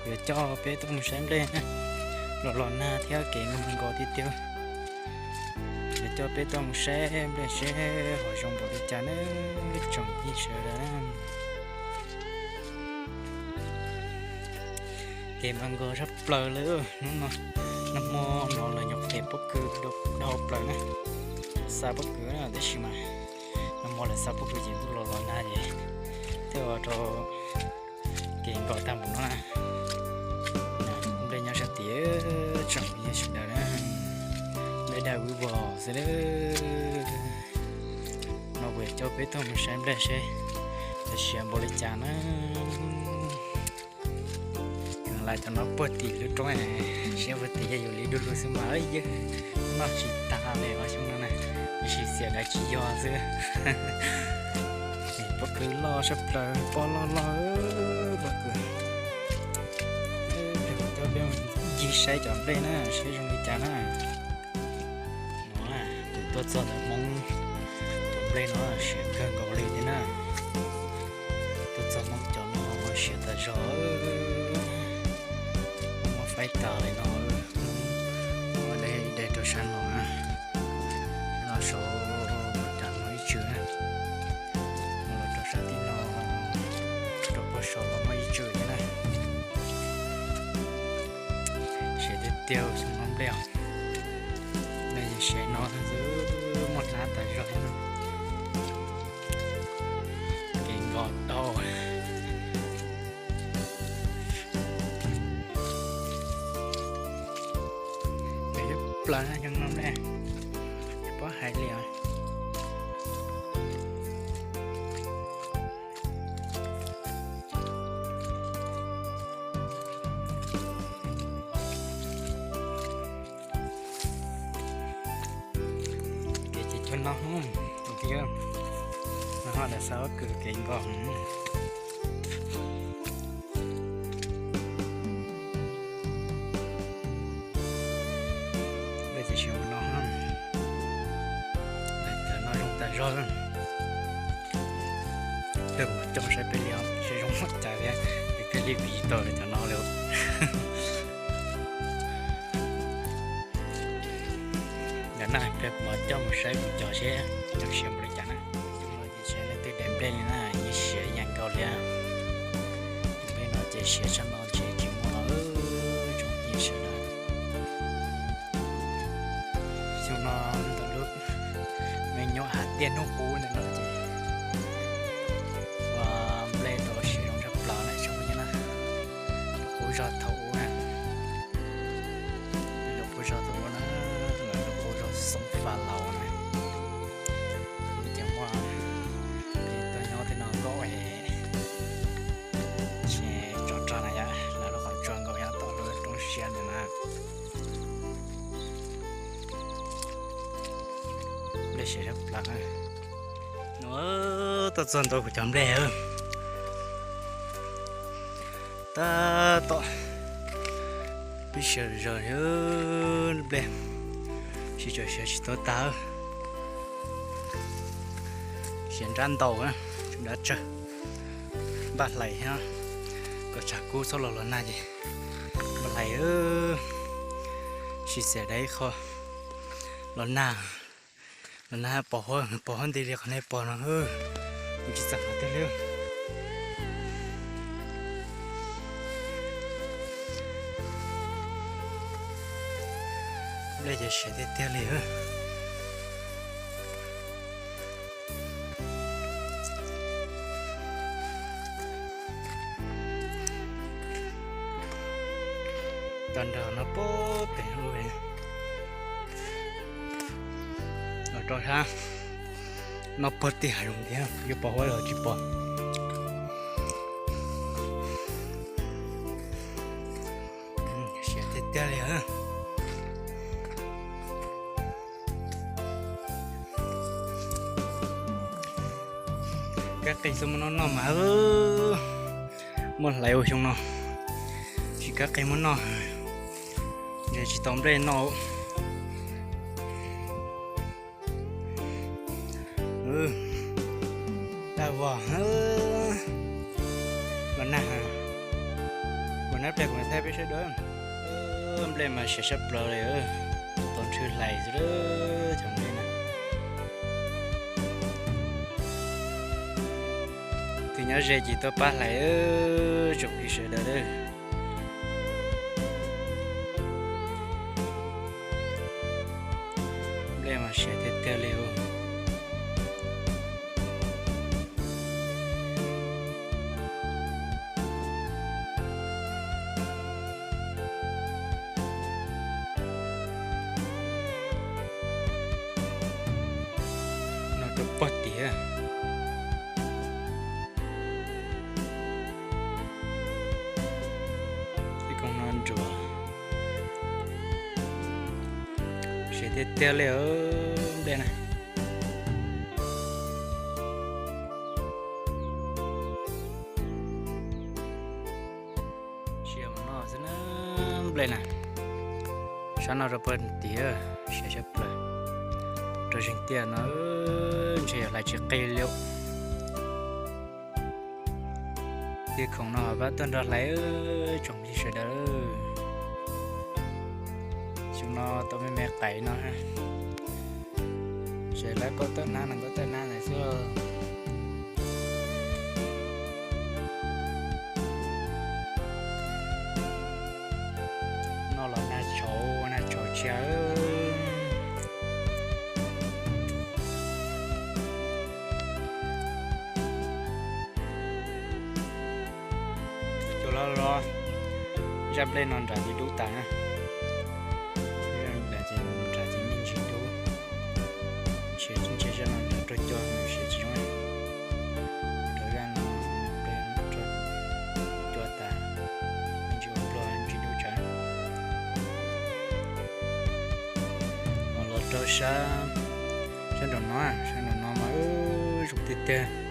Yuav coj peb tuaj mus saib nplej na, los los nag thiab kev nkos tiag tiag. Yuav coj peb tuaj mus saib nplej seb ho zoo npaum li cas na tsoom phooj ywg sawv daws. Kev mas nkos tshaj plaws li. Hnub no, nag hmo no lawv nyuam qhuav pob kws dhau plaws na, xa pob kws na, tab sis mas nag hmo lawv xa pob kws ces ntuj los los nag ces thiaj ua rau kev nkos tag npaum no na. Nplej nyob sab tid tsoom phooj ywg sawv daws na, nplej daj vwj vos xwb. No kuv yuav coj peb tuaj mus saib nplej seb txawm siav npaum li cas na. Lawv cov no puag tim lub roob, siab puag tim yog yuav li du lug xwb mas yog noj tsis tag li ob xyoo no na, tab sis xiam dav tsis yog xwb. Pob kws loj tshaj plaws, pob loj loj pob kws. Coj peb ncig saib cov nplej na seb zoo li cas na. No, kuv tuaj txog ntawm Hmoob tus nplej no siav kawg nkaus li thiab na. Tuaj txog Hmoob cov no siav tas zog, muab faib tas li no. Muab de rau sab no na, no saud tas muaj ib tswm na, los rau sab tim no, rau puag saud los muaj ib tswm thiab na. Siav tiag tiag xyoo no nplej os. Nplej siav no xwb muaj hnab tas zog thiab na. Kev nkos dhau. Kev ib plaws xyoo no nplej, tsis paub hais li os. Kev ces cuag no, tus tij, no ho lawv xa pob kws kev nkos. Nplej ces siav no, cov no zoo tas zog. Peb mus coj saib peb li os, seb zoo npaum cas thiab, peb thiaj li piv tau cov no li. Ntawm na peb mus coj mus saib kuv cov seb cov siav npaum li cas na. Ces leej twg de nplej li na yeej siav ib yam nkaus li. Nplej no ces siav tshaj no ntshe tsis muaj los tsoom phooj ywg sawv daws. Xyoo no ntawm lub me nyuam hav tiaj hnub qub ntawm no ces ua nplej tau siav zoo tshaj plaws na tsoom phooj ywg na. Qub zog thaum ub na, lub qub zog thaum ub na, lub qub zog Xoob Fas Laus na. Ces muaj tau nyob tej no nkauj es tsis tso rog na yom, lawv lub qhov tsua nkaus nyob tom lub roob siab ntawd na. Nplej siav tshaj plaws. Tuaj txog ntua kuv cov nplej. Tab tom pib siav zog nplej, tsis tshua siav tsis tau tag. Siav nrab ntau, nrab tsawg, npaj hlais thiab, kom tshav kub txhob los los nag ces npaj hlais. Sis xiam dai ib qho los nag, los nag pos huab, pos huab nti li qhov nej pom no, kuv tsis txawm qhov twg li. Nplej ces siav tiag tiag li. Tag nrho no puag pem lub, los rau sab no puag tim hav zoov tiag, yuav pos huab los tsis pom. Siav tiag tiag li. Kab qis xwb muaj noj noj mas, muaj hlais ua xyoo no, tsis kab qis muaj noj, ntshe tsis tau nplej noj. Daj vog, los nag, los Ib pliag kuv mam thaij peb sawv daws. Nplej mas siav sab plaws li, tau nrhw hlais xwb cov nplej na. Tus nyob ze ces tuaj pab hlais tsoom phooj ywg sawv daws. Nplej mas siav tiag tiag li os. No rau pog tiag. Ib koog no nruas. Siav tiag tiag li os nplej na. Siav mus no xwb na nplej na. Sab no rau pog tiag, siav sab plaws. Rau zeeg tiaj no ntshe yog hlais tsis qi li. Tej khoom no pab tuaj nrog hlais tsoom phooj ywg sawv daws. Xyoo no tau me me qaim no, sawv daws koj tawm nab no koj tawm nab ntawd xwb. No los nag tshauv, nag tshauv tshiab. Cua loj loj, zaj nplej no nram ces dub tas na. Zaj nram ces, nram ces me ntsis dub. Ntshe, ntshe zaj no nram raug cua siav tsis zoo. Rau zaj no nplej raug cua tas, me ntsis ua pluag ntsis dub tsawv. Ho los rau sab, sab nraum no, sab nraum no mas zoo tiag tiag.